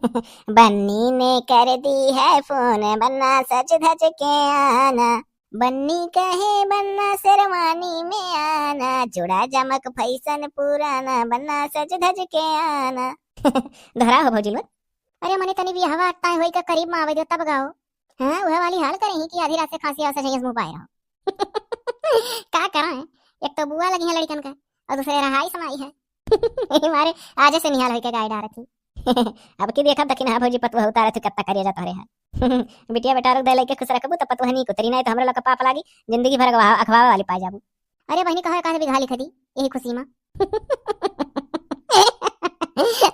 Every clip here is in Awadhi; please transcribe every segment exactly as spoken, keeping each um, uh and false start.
बन्नी ने कर दी है फोन, बन्ना सज धज के आना। बन्नी कहे बन्ना शेरवानी में आना, जोड़ा जमक फैशन पुराना, बन्ना सज धज के आना। दोहराओ हो भौजी लोग। अरे मने तनी बियाहवा तय होई का करीब में आवे दो तब गाओ। हाँ, वह वाली हाल करे ही कि आधी रात से खांसी आवे से झइयस मुंह पाए रहो। का करा है, एक तो बुआ लगी है लड़कन का और दूसरे रहाई समाई है। यही मारे आज से निहाल होई के गाय डारत ही। अब की देखब दखिन, हाँ भौजी, पतुआ उतारत ही, कत्ता करिया जात रहे हैं। बिटिया बेटा रोक दे लेके खुश रखबू तो पतुआ नहीं कुतरी, नहीं तो हमरा लोग का पाप लागी, जिंदगी भर अखवा-, अखवावे वाली पाए जाबू। अरे बहिनी, कहो एक आध बीघा लिख दी यही खुशी में।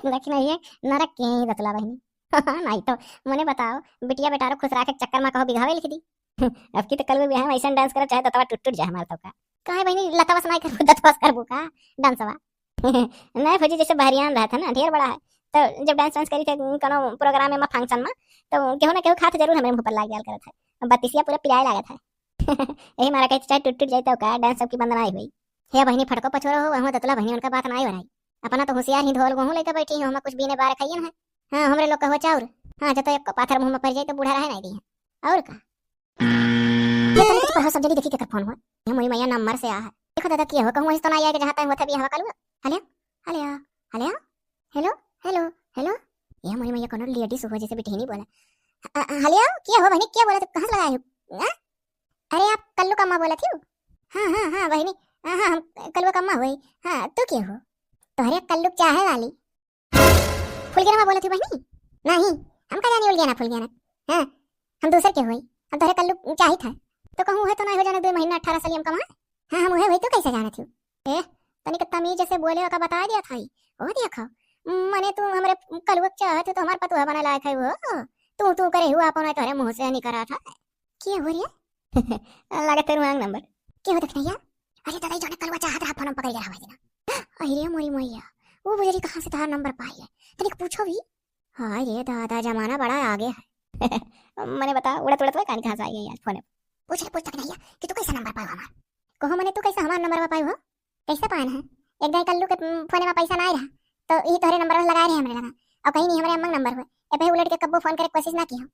दखिन ये नरक के ही दतला बहिनी। नहीं तो मने बताओ, बिटिया बेटा रोक खुश रखे के चक्कर में कहो बीघावे लिख दी। अब की तो कल भी हम ऐसा डांस करब चाहे दतवा टूट टूट जाए हमार तो का। काहे बहिनी, लतवा से नहीं करबू, दतवा से करबू का डांसवा? नहीं भौजी, जैसे बहरियान रहा था ना, ढेर बड़ा है, तो जब डांस वांस करी थे कोनो प्रोग्राम में, फंक्शन में, तो केहू ना केहू खात जरूर हमरे मुंह पर लाग जाल करत है। अब बत्तीसिया पूरा पिराए लागत है। यही मारा कहते चाहे टूट टूट जाए तो का, डांस सबकी बंद नहीं हुई। हे बहिनी, फटको पछोरो हो, वहाँ दतला बहिनी उनका बात नहीं हो रही। अपना तो होशियार ही ढोल गोहूँ लेके बैठी हो, हम कुछ बीने बार खाइए ना है। हाँ, हमरे लोग का हो चाउर। हाँ, जब तो एक पाथर मुंह में पड़ जाए तो बूढ़ा रहे नहीं दी है। और का? ये तनी कुछ पढ़ो सब जल्दी, देखी केकर फोन हुआ। ये मोरी मैया नंबर से आ है। देखो दादा, किया हो, कहूँ वही तो ना आया कि जहाँ तय होता भी हवा कालू। हेलो, हेलो, हेलो, हेलो, हेलो, हेलो। ये मोरी मैया कोनो लेडीज हो जैसे बिटहिनी बोला। अ, अ, हेलो, किया हो बहिनी, क्या बोला, तो कहाँ से लगाए हो? हाँ? अरे आप कल्लू का अम्मा बोला थी? हाँ, हाँ, हाँ बहिनी, हाँ, हाँ, हम कल्लू का अम्मा हुई। हाँ, तू किया हो? तोहरे कल्लू चाहे वाली। फुलगेना बोलत ही बहिनी? नहीं, हम का जानी उलगेना फुलगेना। हाँ, हम दूसर के होई। हम तोहरे कल्लू चाहित है। तो कहूँ है तो नहीं हो जाने दो महीना अठारह साल हम कमाए। हाँ, हम उहे होई, तू कैसे जानत ही? ए, तनिक तमीज से बोले का बता दिया था। ओ देखो, मने तू हमरे कलुआ के चाहत हो तो हमार पतोह बने लायक है वो। तू, तू करे हुआ अपन तोहरे मुँह से निकरा था। के हो रे? लागत है wrong number। के हो दखिनैया? अरे दादा, ई जौने कलुआ चाहत रहा, फोन पकड़ ले रहा है ना। अरे मोरी मैया, वो बुजरी कहाँ से तोहार नंबर पाई है? तनिक पूछो भी। हाय रे दादा, जमाना बड़ा आगे है। मने बता, उड़त उड़त वह कहानी कहाँ से आई है यार फोन पे? पूछ ले, पूछ दखिनैया कि तू कैसे नंबर पायो हमार। कहो मने, तू कैसे हमार नंबर पायो हो? कैसे पान है? एक दाई कल्लू के, उम, फोने में पैसा ना आए रहा, तो यही तोहरे नंबर लगा रहे हमरे लगा। और कहीं नहीं, हमरे अम्मा के नंबर हुए। ए पे उलट के कब्बो फोन करे के कोशिश ना की हम।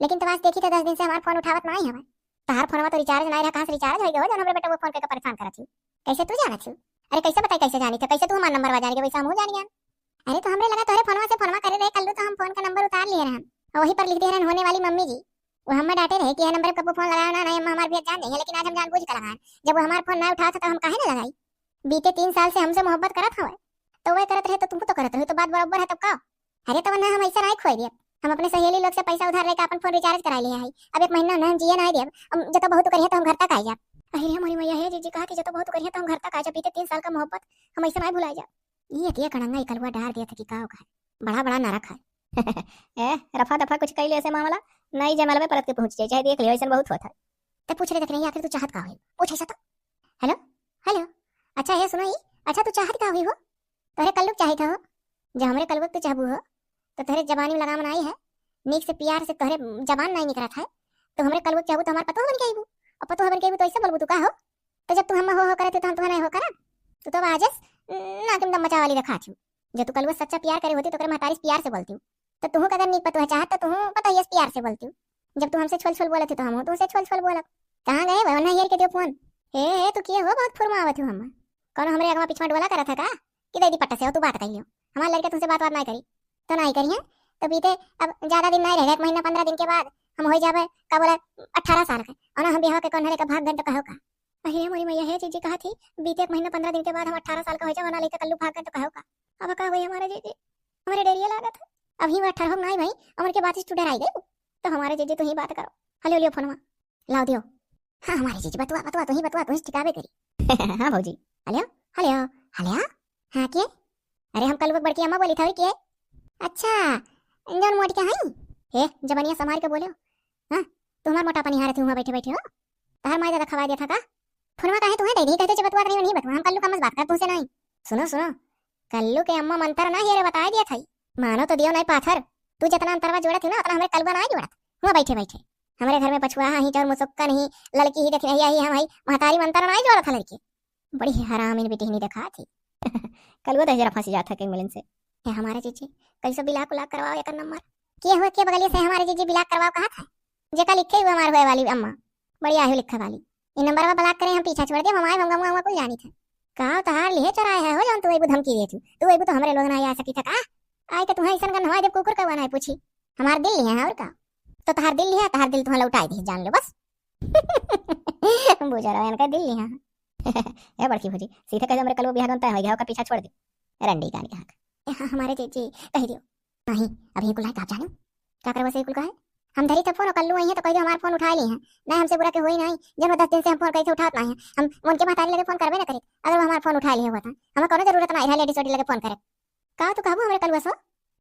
लेकिन तो आज देखी तो दस दिन से हमार फोन उठावत ना आई हमें। तहार फोनवा तो रिचार्ज ना रहा, कहाँ से रिचार्ज होई गयो, जौन हमरे बेटा वो फोन करके परेशान करत ही। कैसे तू जानत ही? अरे कैसे बताई, कैसे जानी थे, कैसे तू हमार नंबर बजा के वैसे हमहू जानी हम। अरे तो हमरे लगा तोहरे फोनवा से फोनवा करे रहे कल्लू, तो हम फोन का नंबर उतार लिए रहन। और वही पर लिख दे रहन होने वाली मम्मी जी। वो हमें डांटे रहे कि यह नंबर पे कब्बो फोन लगाओ ना, नहीं हम हमार भी जान जाइए, लेकिन आज हम जानबूझ के लगाएं। जब वो हमार फोन ना उठावत है तो हम काहे ना लगाई? बीते तीन साल से हमसे मोहब्बत करत हवे, तो वह करत रहे तो तू तो करत रहे, तो बात बराबर है तब का? अरे तो वरना हम ऐसा नहीं खोई दियब। हम अपने सहेली लोग से पैसा उधार लेके अपन फोन रिचार्ज करा लिए है। अब एक महीना ना हम जिए नहीं देब। हम जब तो बहुत करिए तो हम घर तक आ जाब। अरे मोरी मैया, हे जीजी कहा कि जब तो बहुत करिए तो हम घर तक आ जाब। बीते तीन साल का मोहब्बत हम ऐसे नहीं भुला जाब। ये के कड़ंगा ई कलुआ डार दिया था कि का ओका है? बड़ा बड़ा नरक है। ए, रफा दफा कुछ कैले ऐसे मामला, नहीं जमल में परत के पहुंच जाए, चाहे देख लियो, ऐसे बहुत होता है। ते पूछ ले दखिनैया, आखिर तू चाहत का है? पूछ ऐसा तो। हेलो, हेलो, अच्छा ये सुनो ई, अच्छा तू चाहत का हुई हो? तोहरे कल्लू के चाहित हो? जब हमरे कल्लू के तू चाहबू हो, तो तोहरे जबानी में लगाम नाई है, नीक से प्यार से तोहरे जबान नाई निकलत है, तो हमरे कल्लू के चाहबू तो हमार पतोह बन के आईबू, और पतोह बन के आईबू तो ऐसे बोलबू तू का हो? तो जब तू हम हो हो करे थे तो हम तुम्हें नहीं हो करब, तू तो आजस नाक में दम मचा वाली रखा थी। जब तू कल्लू सच्चा प्यार करे होती तो ओकरे महतारी से प्यार से बोलती, तो तू अगर नीक पतोह चाहत तो तू पतोहिया से प्यार से बोलती। जब तू हमसे छोल छोल बोलत ही तो हम तुमसे छोल छोल बोलब। कहाँ गए वह नैहर के दियो फोन? हे, हे, तू किए हो, बहुत फुरमावत हो हम। कौन हमरे अगवा पिछवा डोला करत है का? कि दे दी पट्टा से हो, तू बात कर लियो। हमारे लड़के तुमसे बात बात नहीं करी, तो नहीं करिए। तो बीते अब ज्यादा दिन नहीं रहेगा, एक महीना पन्द्रह दिन के बाद हम हो जाबे, का बोला, अठारह साल के। और ना हम बिहाव के कौन हरे का भाग गन तो कहो का? अरे मोरी मैया, हे जीजी कहा थी, बीते एक महीना पन्द्रह दिन के बाद हम अठारह साल का हो जाओ, ना लेके कल्लू भाग गन तो कहो का? अब का हुई हमारे जीजी? हमारे डेरिया लागत है। अभी वो अठारह नहीं भाई, अमर के बात से तू डराई गई। तो हमारे जीजी तू ही बात करो। हेलो, लियो फोनवा। लाओ दियो। हाँ, हमारे जीजी बतुआ, बतुआ, तू ही बतुआ, तू ही ठिकावे करी। हाँ भौजी। हेलो, हेलो, हेलो। हाँ, के? अरे हम कलुआ के बड़की अम्मा बोली था, और के? अच्छा, जौन मोटी के हई? हे, जबनिया संभार के बोलो। हाँ, तू हमार मोटापा निहारत ही हुआ बैठे बैठे हो? तहार माई दादा खवाए दिया था का? फोनवा काहे तुम्हें दे दी? कहते जब बतुआ नहीं, नहीं बतुआ, हम कल्लू का मस बात कर तुमसे नहीं। सुनो, सुनो, कल्लू के अम्मा मंत्र ना हेरे बताए दिया था। मानो तो दियो नहीं पाथर, तू जितना अंतरवा जोड़त ही ना, उतना हमरे कलुआ ना जोड़त। हुआ बैठे बैठे। हमरे घर में पछुआ ही, चाउर मुसुक्कन ही, लड़की ही, दखिनैया ही, हम ही, महतारी मंत्र ना जोड़त है लड़की। बड़ी ही हराम इन बिटिहनी देखा थी। कलुआ तो जरा फंसी जात है कई मिलन से। हे हमारे जीजी, कैसे block उलाक करवाओ एकर नंबर। के हुए के बगलिया से हमारे जीजी block करवाओ कहा था? जेका लिखे हुए हमार हुए वाली अम्मा, बढ़िया है लिखे वाली। ई नंबरवा block करे हम पीछा छोड़ दे, हम आए हम गमुआ हुआ कुल जानी थे। का तहार लिहे चोराए है हो जौन तू अइबू धमकी दे तू? तू अइबू तो हमरे लोग ना आ सकी था का? आए के तुहें ऐसन गन हमारे जब कुकुर का नहीं पूछी। हमार दिल लिहे है और का? तो तहार दिल लिहे, तहार दिल तुहें लौटाए दे जान लो बस। बुझा रहा है इनका दिल लिहे। ए बड़की भौजी, सीधे कह दे हमरे कलुआ बियाह गन तय हो गया, ओकर पीछा छोड़ दे। रंडी कान के हाथ। ए हाँ, हमारे जीजी, कह दियो। नहीं, अभी कुल है, आप जानो। का करवा से कुल का है? हम धरी था फोन और कल्लू आई है तो कह दियो हमार फोन उठा ली है। नहीं, हमसे बुरा के होई नहीं। जन दस दिन से हम फोन करी थे उठात नहीं है। हम उनके महतारी लगे फोन करबे ना करे। अगर वो हमार फोन उठा लिए हुआ था, हमें कोनो जरूरत नहीं है लेडीज वेडीज लगे फोन करे। का तू कहबू हमरे कलुआ सो?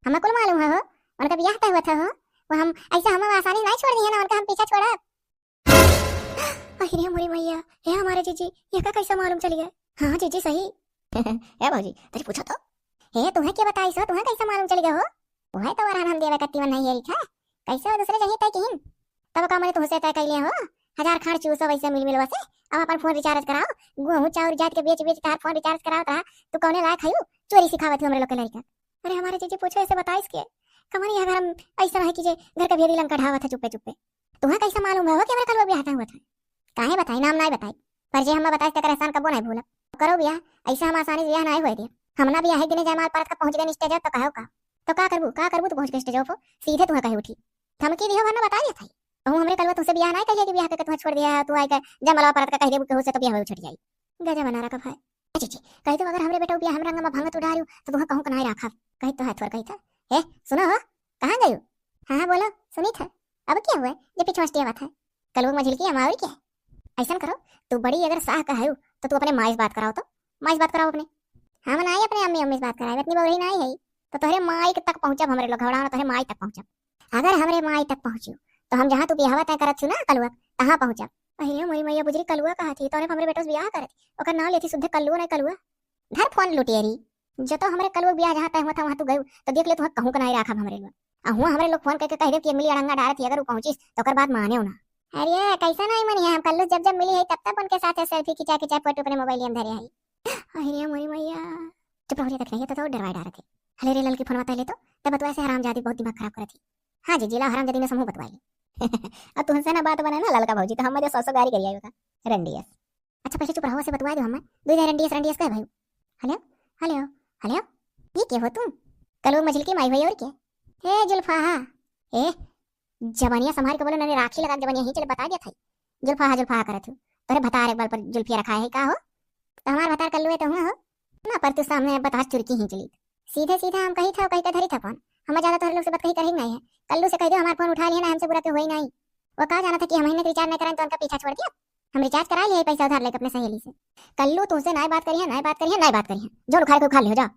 हमें कुल मालूम है हो। उनका बियाह तय हुआ था हो। वो हम ऐसे हमें आसानी नहीं छोड़ दी है ना, उनका हम पीछा छोड़ा। अरे मोरी मैया, हे हमारे जीजी, ये का कैसे मालूम चली है? हाँ जीजी सही। ए भौजी, तनी पूछो तो। हे तुम्हें के बताई सो, तुम्हें कैसे मालूम चली गया हो? वह तो वरहन हम देवे कत्ती मन नहीं है रिखा। कैसे वो दूसरे जगह तय किहिन? तब का मने तुमसे तय कैले हो? हजार खान चूसो वैसे मिल मिल वसे। अब अपन फोन रिचार्ज कराओ। गेहूं चाउर जात के बेच बेच तार फोन रिचार्ज कराओ ता। तू कौने लायक है? चोरी सिखावत हो हमरे लोग के लड़का। अरे हमारे जीजी पूछो ऐसे बताइस के। कमन यह घर हम ऐसा है कि जे घर का भेदी लंका ढावत है चुप्पे चुप्पे। तुहें कैसे मालूम है हो कि हमरे कलुआ बियाह तय हुआ था? काहे बताई, नाम नाय बताई, पर जे हमें बताई तेकर एहसान कबो नाय भूलब। करो बियाह, ऐसे हम आसानी से बियाह नाय होए दे। हम ना बियाह एक दिने जयमाल परत का पहुँच गए stage तो कहो का? तो का करबू, का करबू तू पहुँच के stage पर? सीधे तुहें कहे उठी। धमकी दियो वरना बता दिया था। कहूँ हमरे कलुआ तुमसे बियाह नाय कहिए कि बियाह करके तुहें छोड़ दिया है, तू आए के जयमाल परत का कह देबू केहू से तो बियाह उछट जाई। गजब बना रखा भाई। ए जीजी, कही तो अगर हमरे बेटा बियाह हम रंग में भंगत उडारू तो तुहें कहूँ के नाय राखब। कही तो है थोर कही था। ए, सुनो हो, कहाँ गयो? हाँ, हाँ, बोलो, सुनी था। अब क्या हुआ जे पीछे मस्ती आवत है? कलुआ मझिल की हम और क्या? ऐसन करो, तू बड़ी अगर साह का है तो तू अपने माई से बात कराओ तो। माई से बात कराओ अपने। हम ना आई अपने अम्मी, अम्मी से बात कराए, इतनी बउरही ना आई है। तो तोहरे माई के तक पहुँचब हमरे लोग, घबराओ ना, तोहरे माई तक पहुँचब। अगर हमरे माई तक पहुँचू तो हम जहाँ तू बियाहवा तय करत छू ना कलुआ, तहाँ पहुँचब। अरे मोरी मैया, बुजरी कलुआ कहा थी, तोहरे हमरे बेटा से बियाह करत, ओकर नाम लेती सुद्धे कल्लुआ नहीं कलुआ। धर फोन लुटेरी। जो तो हमरे कलुआ बियाह जहाँ तय हुआ था वहाँ तू गयू तो देख ले, तुहें कहूँ के नाय राखब हमरे लोग। आ हुआ हमरे लोग फोन करके कह देब कि एक मिली अड़ंगा डारत ही, अगर वो पहुँचिस तो ओकर बात माने ना। अरे कैसा नहीं मनी है, हम कल्लू जब जब मिली है तब तब उनके साथ selfie खिंचा खिंचा फोटो अपने मोबाइल में धरे है। अरे मोरी मैया। चुप रहो रे, देख नहीं तो, तो डरवाए डारत है। हले रे ललकी फोन बता ले तो, तब बतवा से हरामजादी बहुत दिमाग खराब करत है। हाँ जी, जिला हरामजादी में समूह बतवा ले। अब तुमसे ना बात बने ना ललका भौजी तो हम मजे सौ सौ गारी करिए का। रंडियस। अच्छा, पहले चुप रहो, से बतवा दो हमें। दो हजार रंडियस, रंडियस कहे भाई। हेलो, हेलो, हेलो, ये के हो तुम? कलुआ मझिल की माई भाई और क्या? ए जुल्फाहा, ए, जबनिया संभाल के बोलो, नहीं राखी लगा के जबनिया ही चले, बता दिया था। जुल्फाहा, जुल्फाहा करत हो। तोरे भतार एक बार पर जुल्फिया रखा है का हो? तो हमार भतार कल्लू है तो हुआ हो ना, पर तू सामने बतास चुरकी ही चली। सीधे सीधे हम कही था, कही के धरी था फोन। हमें ज्यादा तोहरे लोग से बात कही करही नहीं है। कल्लू से कह दो हमार फोन उठा लिया ना, हमसे बुरा के होई नहीं। वो का जाना था कि हम ही ने रिचार्ज नहीं कराए तो उनका पीछा छोड़ दिया। हम रिचार्ज करा लिए पैसा उधार लेके अपने सहेली से। कल्लू तुमसे नाय बात करिए, नाय बात करिए, नाय बात करिए, जो उखाड़ के उखाड़ ले हो जाओ।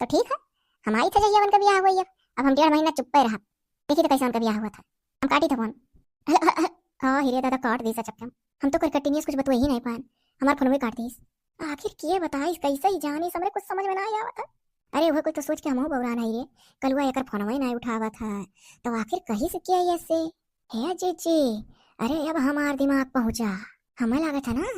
तो ठीक है, हम आई थे जहिया उनका बियाह हुआ, अब हम डेढ़ महीना चुप्पे रहा। देखी तो कैसे उनका बियाह हुआ था। हम काटी था फोन। हाँ हिरे दादा, काट दी चक्कर। हम तो कर कंटिन्यूस कुछ बतुए ही नहीं पाए, हमार फोन में काट दीस। आखिर के बताइस, कैसे ही जानिस, हमरे कुछ समझ में ना आवत है। अरे वो कुछ तो सोच के हमहू बौरा नहीं रे, कलुआ एकर फोनवा ही नहीं उठावत है, तो आखिर कही से किया ये से? हे जीजी, अरे अब हमार दिमाग पहुंचा। हमें लागत है ना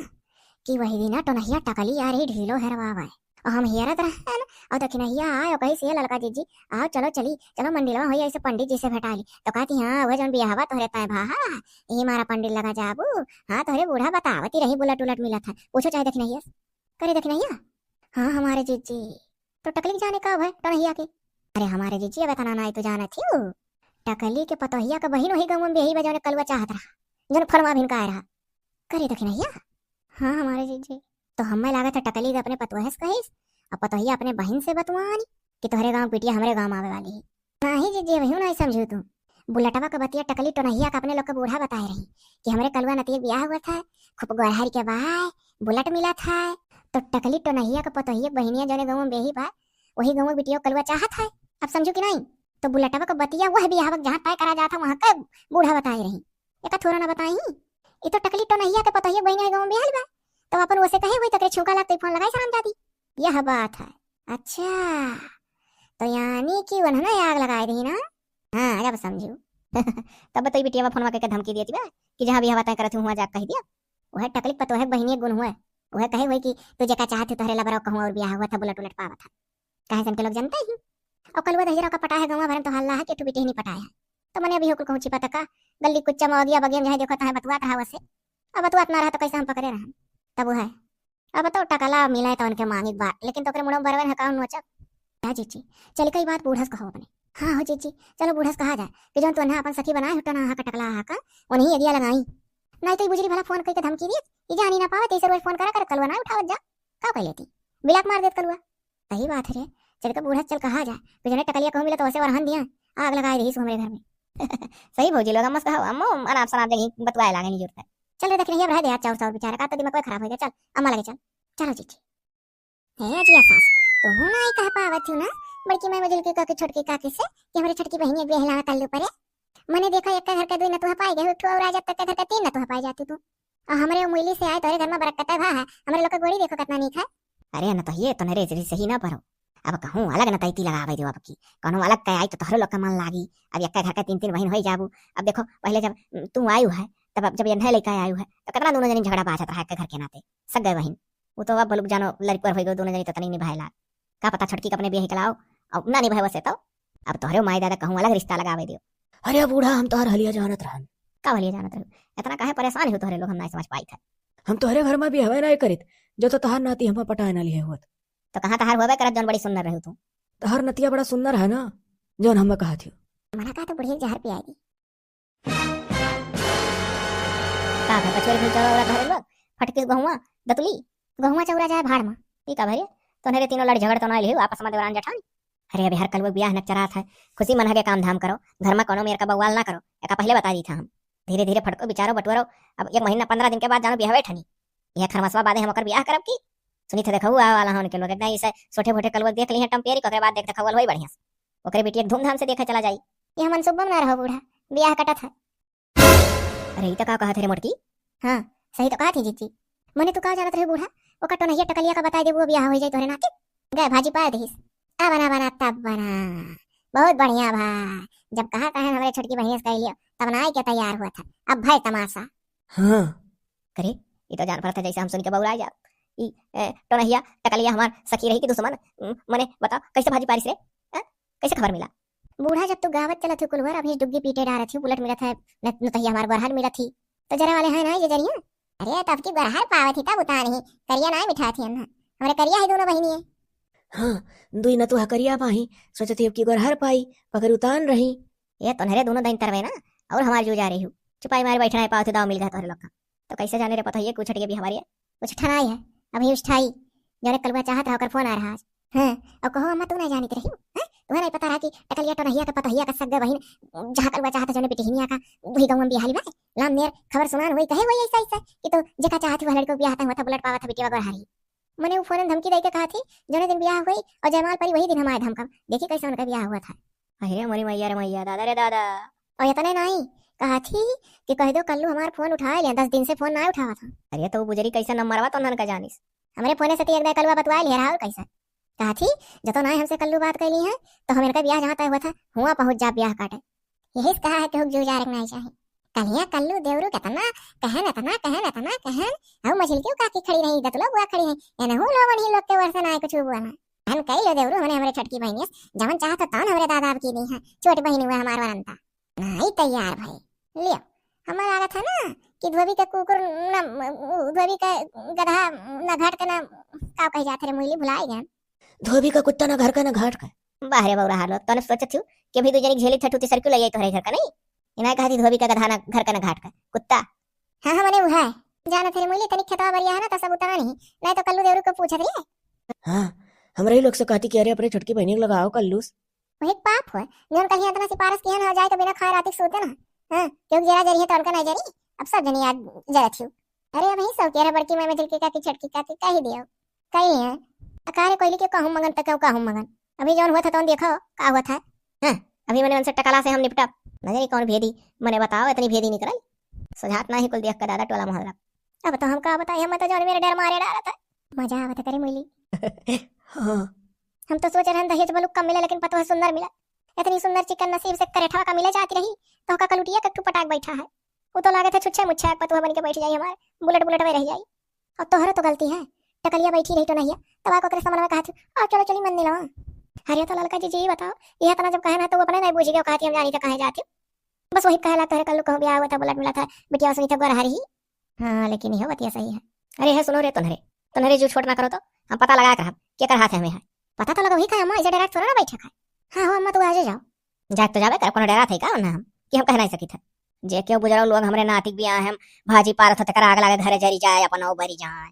कि वही दिन टोनहिया टकली आ रही ढीलो हेरवावे। और हम हेरत रहन, और दखिनहिया आयो कही से, "ललका जीजी, आओ चलो चली, चलो मंडिलवा होई ऐसे पंडित जी से भेटाली।" तो कहती, "हाँ, वह जौन बियाहवा तोहरे ताए भा, हा, ये मारा पंडित लगा जाबू, हाँ, तोहरे बूढ़ा बतावती रही, बुलट उलट मिलत है, पूछो चाहे दखिनहिया से।" करे दखिनहिया, "हाँ, हमारे जीजी।" तो टकली के जाने का भय टोनहिया के? अरे हमारे जीजी, अब इतना नाई तो जानत ही हो। टकली के पतोहिया के बहिन वही गाँव में बेही बा, जौने कलुआ चाहत रहा, जौन फरमा भिनकाए रहा। करे दखिनहिया, हाँ, हमारे जीजी। तो हमें लागत है टकली के अपने पतोहे से कहिस, और पतोहिया अपने बहिन से बतुआनी कि तोहरे गाँव बिटिया हमरे गाँव आवे वाली है। नाही जीजी, वही नहीं समझू तू। बुलटवा के बतिया टकली टोनहिया के अपने लोग के बूढ़ा बताए रही कि हमरे कलुआ नतिया के बियाह हुआ था, खूब गोरहर के बाय, बुलेट मिला था। तो टकली टोनहिया के पतोहिया के बहिनिया जौने गाँव में बेही बा, वही गाँव के बिटिया कलुआ चाहत है। अब समझू कि नहीं? तो बुलटवा के बतिया वह बियाह जहाँ तय करा जात है, वहाँ के बूढ़ा बताए रही। एका थोड़ा ना बताई, ये तो टकली टोनहिया के पतोहिया के बहिनिया गाँव में बेहल बा, तो अपन वसे कहे हुई तकरे छुका लागते फोन लगाई सराम जाती। यह बात है। अच्छा, तो यानी कि उन्होंने आग लगाए दी ना? हाँ, अब समझू। तब तो ई बिटिया फोनवा करके धमकी देती बा कि जहाँ बियाह तय करत हूँ, वहाँ जाके कह दिया। वह टकली के पतोहे के बहिनी गुण हुए, वह कहे हुए कि "तू जेका चाहत हूँ तोहरे लबरा कहूँ और बियाह हुआ था, बुलेट उलट पावा था।" काहे सन के लोग जानते ही। और कलुआ दहिजरा का पटा है, गौवा भरन तो हल्ला है कि एक ठो बिटिहनी पटाया है। तो मने अभी हो कुल कहूँ छिपा तका, गली कुच्चा में अगिया बगिया में जहाँ देखो तहाँ बतुआत रहा वसे। अब बतुआत ना रहा तो कैसे हम पकड़े रहन? तब वो है। अब तो टकला मिले तो उनके मांगिक बात, लेकिन तो ओकरे मुड़ो बरवन है कौन नोचब? क्या जीजी, चल कई बात बूढ़स कहो अपने। हाँ हो जीजी, चलो बूढ़स कहा जाए कि जौन तू अन्हा अपन सखी बनाए हुट्टा ना आहा का टकला आहा का, उन्हीं अगिया लगाई। नहीं तो ये बुजरी भला फोन करके धमकी दी, ये जानी ना पावे, तैसे रोज फोन करा कर कलुआ ना उठावत जा। का कह लेती? बिलाक मार देत कलुआ। सही बात है रे, चल के बूढ़स चल कहा जाए कि जने टकलिया कहूँ मिला तो वैसे वरहन दिया, आग लगाए रही हमरे घर में। सही भौजी लोग, अम्मा से कहो, अम्मा अनाप शनाप जगह बतुआए लागे नहीं जरूरत है। चल रे देख रही अब रह दे यार, चाउर चाउर बेचारा का तो दिमाग खराब हो गया। चल अम्मा लगे चल। चलो जीजी। हे अजिया सास, तोहू ना आई कह पावत हूँ ना बड़की माई मझिलकी काकी छोटकी काकी से कि हमरे छोटकी बहिनी एक बियाह लावे कल्लू परे। मने देखा, एक घर के दुई नतुहा पाई गए, एक ठो और आ जात, तक घर के तीन नतुहा पाई जाती तू। और हमरे उमुइली से आए तोरे घर में बरकत भा है, हमरे लोग के गोड़ी देखो कितना नीक है। अरे न तो ये तो नरे जरी सही ना परो, अब कहूँ अलग न तैती लगावे देव अब की, कहूँ अलग के आई तो तोहरे लोग के मन लागी। अब एक घर के तीन तीन बहिन हो जाबू। अब देखो पहले जब तू आयु है, तब अब जब ये नए लड़का आयु है तो कितना दोनों जनी झगड़ा बाझत रहा एक घर के नाते, सग गए बहिन। वो तो अब बलुक जानो लड़कुअर हो गए, दोनों जनी तो तनी निभाए लाग। का पता छोटकी के अपने बियाह के लाओ, अब ना निभाए वसे तो। अब तोहरे माई दादा कहूँ अलग रिश्ता लगावे दियो। अरे बूढ़ा, हम तोहर हलिया जानत रहन। का हलिया जानत रहू? इतना काहे परेशान हो तोहरे लोग, हम ना समझ पाई थे। हम तोहरे घर में बियाहवे ना करित, जो तो तोहर नाती हम पटाए ना लिए होत। तो कहाँ तोहर होबे करत जौन बड़ी सुंदर रहू तू? तोहर नतिया बड़ा सुंदर है ना, जौन हम कहा थी। मना कहा तो बुढ़िया जहर पियाई दी। का भे, पछोरे फिर चलो ओरा तोहरे लोग, फटकिस गहुआ, दतुली, गहुआ चौरा जाए भाड़ में। ई का भरे, तोहरे तीनों लड़ झगड़ तो ना लिहो आपस में देवरान जेठानी। अरे अबे हर कलुआ बियाह नक चरात है, खुशी मनहा के काम धाम करो, घर में कोनो मेर का बवाल ना करो, एका पहले बता दी था हम। धीरे धीरे फटको बिचारो बटुअरो, अब एक महीना पन्द्रह दिन के बाद जानो बियाह ठनी। यह खरमसवा बादे हम ओकर बियाह करब की? सुनी थे देखो आ वाला होन के लोग, एकदम इसे छोटे फोटे कलुआ देख ली है टम्पियरी, ओकरे बाद देख देखो वही बढ़िया से। ओकरे बेटी एक धूमधाम से देखे चला जाई। ये हमन सुबह में ना रहो बूढ़ा, बियाह कटत है। अरे, ई त का कहत हे रे मोटकी? हाँ, सही तो कहत ही जीजी। मने तू का जानत रहे बूढ़ा? ओकर टोनहिया टकलिया का बताई देबू, बियाह हो जाई तोहरे नाते। गए भाजी पाए देहिस। आ बना बना तब बना। बहुत बढ़िया भा। जब कहा कहे हमरे छोटकी बहिन से कह लियो, तब ना आए के तैयार हुआ था। अब भय तमाशा। हाँ। करे, ई तो जान पड़त है जैसे हम सुन के बौराई जाब। ई, ए, टोनहिया टकलिया हमार सखी रही कि दुश्मन? उम, मने बताओ कैसे भाजी पारिस रे? हैं? कैसे खबर मिला? बूढ़ा जब तू गावत चलत हो कुलवर, अभी डुग्गी पीटे डारत हो, बुलेट मिलत है, न, नतहिया हमार गोरहर मिलत ही। तो जरा वाले हैं ना ये जरिया? अरे तब की गोरहर पावत ही तब उतार ही, करिया ना मिठात ही अन्ना। हमरे करिया है दोनों बहिनी है। हाँ, दुई नतुहा करिया पाही, सोचत ही अब की गोरहर पाई, पकड़ उतान रही। ये तोहरे दोनों दाइन तरवे ना, और हमार जो जा रही हो। चुपाई मारे बैठना है पावत ही, दाव मिल गया तोहरे लोग का। तो कैसे जाने रे पता ये कुछ हटिए भी हमारी है। कुछ ठनाई है, अभी उस ठाई, जौने कलुआ चाहत रहा ओकर फोन आ रहा आज। हाँ, और कहो अम्मा तू ना जानित रही हो, हैं? तुम्हें नहीं पता रहा कि टकलिया टोनहिया के पतोहिया के सग्गे बहिन, जहाँ कलुआ चाहत है जौने बिटिहनिया का, वही गाँव में बिहाली बा। लाम नेर खबर सुनान वही कहे वही ऐसा ऐसा कि तो जेका चाहत हुआ लड़को बियाह तक हुआ था बुलेट पावा था बिटिया गोरहारी। मने वो फोन धमकी दे के कहा थी, जौने दिन बियाह हुई और जयमाल परी वही दिन हम आए धमकम। देखी कैसे उनका बियाह हुआ था। अरे मोरी मैया रे मैया, दादा रे दादा। और इतने नहीं, कहा थी कि कह दो कल्लू हमार फोन उठा लिया, दस दिन से फोन ना उठावा था। अरे तो वो बुजरी कैसे नंबर आवा तो उन्हन का जानिस। हमरे फोने से तो एक दाई कलुआ बतुआ लिया रहा और कैसे। कहा थी, जतो ना हमसे कल्लू बात कैली है, तो हम इनका बियाह जहाँ तय हुआ था, हुआ पहुँच जा बियाह काटे। यही से कहा है कि हुक जो जा रखना ही चाहिए। कलिया कल्लू देवरू कितना कहन, इतना कहन, इतना कहन। हम मझिल क्यों काकी खड़ी रही, दतुलो बुआ खड़ी रही। एनहू लोगन ही लोग के वर्षन आए कुछ हुआ ना। कहन कई लो देवरू, हमने हमरे छोटकी बहिनी से जवन चाहत हो तवन हमरे दादा अब की दी है। छोट बहिनी हुआ हमार वरंता। नाई तैयार भई। लियो, हमें लागत है ना कि धोबी का कुकुर न, धोबी का गधा न घाट का न, का कही जात रे मुइली, भुलाई गए। धोबी का कुत्ता न घर का न घाट का। बाहरे बौरा हालो, तने सोचत हूँ कि अभी दू जनी झेली थठू तीसर क्यों ले आई तोहरे घर का नहीं? इनाय कहा थी धोबी का गधा न घर का न घाट का, कुत्ता। हाँ, हाँ, मने उहा है। जाना थे मुइली तनिक खेतवा बरिया है ना, तो सब उतान ही, नहीं तो कल्लू देवरू को पूछत रही। हाँ, हमरे ही लोग से कहती कि अरे अपने छोटकी बहनी को लगाओ कल्लूस। वही पाप हो, जौन कहीं इतना सिफारिश किया ना, जाए तो बिना खाए रात सोते ना। हाँ, क्योंकि जरा जरी है तो उनका नहीं जरी, अब सब जनी आज जरत ही। अरे अब ही सब कह रहे बड़की माई में झिलकी काकी छोटकी काकी कही दियो, कही है। अकारे कोयली के कहूँ मगन तक कहूँ मगन, अभी जौन हुआ था तौन देखो का हुआ था। हाँ, अभी मने उनसे टकला से हम निपटब। न जानी कौन भेदी, मने बताओ इतनी भेदी निकलल। सुझात ना ही कुल देख के दादा टोला मोहल्ला। अब तो हम का बताई, हम तो जौन मेरे डर मारे डारत है। मजा आवत करे मुइली। हाँ। हम तो सोच रहन दहेज बलुक कम मिले, लेकिन पतोह सुंदर मिला। इतनी सुंदर चिकन नसीब से करेठवा का मिले जाती रही, तो का कलुटिया कट्टू पटाक बैठा है। वो तो लागत है छुच्छे मुच्छे आग पतोह बन के बैठ जाई हमार, बुलेट बुलेट में रह जाई। और तोहरो तो गलती है, टकलिया बैठी रही तो नहीं है, तब आको करे समनवा कहा थी, आ चलो चली मंदिर। अरे तो ललका जीजी, ई बताओ, यह तना जब कहन है तो वो अपने नहीं बूझी गयो, कहती हम जानी तो कहे जाती। बस वही कहे ला तोहरे कल्लू कहूँ ब्याह हुआ था, बुलेट मिला था, बिटिया सुनी था गोरहरी। हाँ, लेकिन यह बतिया सही है। अरे है, सुनो रे तोन्हरे, तोन्हरे जू छोट ना करो तो, हम पता लगा के रहब, केकर हाथ है हमें है। पता तो लगा वही का अम्मा, ऐसे डरा थोड़ा ना बैठा है। हाँ हो अम्मा, तू आजे जाओ। जाए तो जाबे कर, कोनो डरा थे का ना हम, कि हम कह नहीं सकी थे। जे क्यों बुजरो लोग हमरे नातिक भी आए हम, भाजी पारत हो तकर आग लागे घरे जरी जाए, अपन ओ बरी जाए।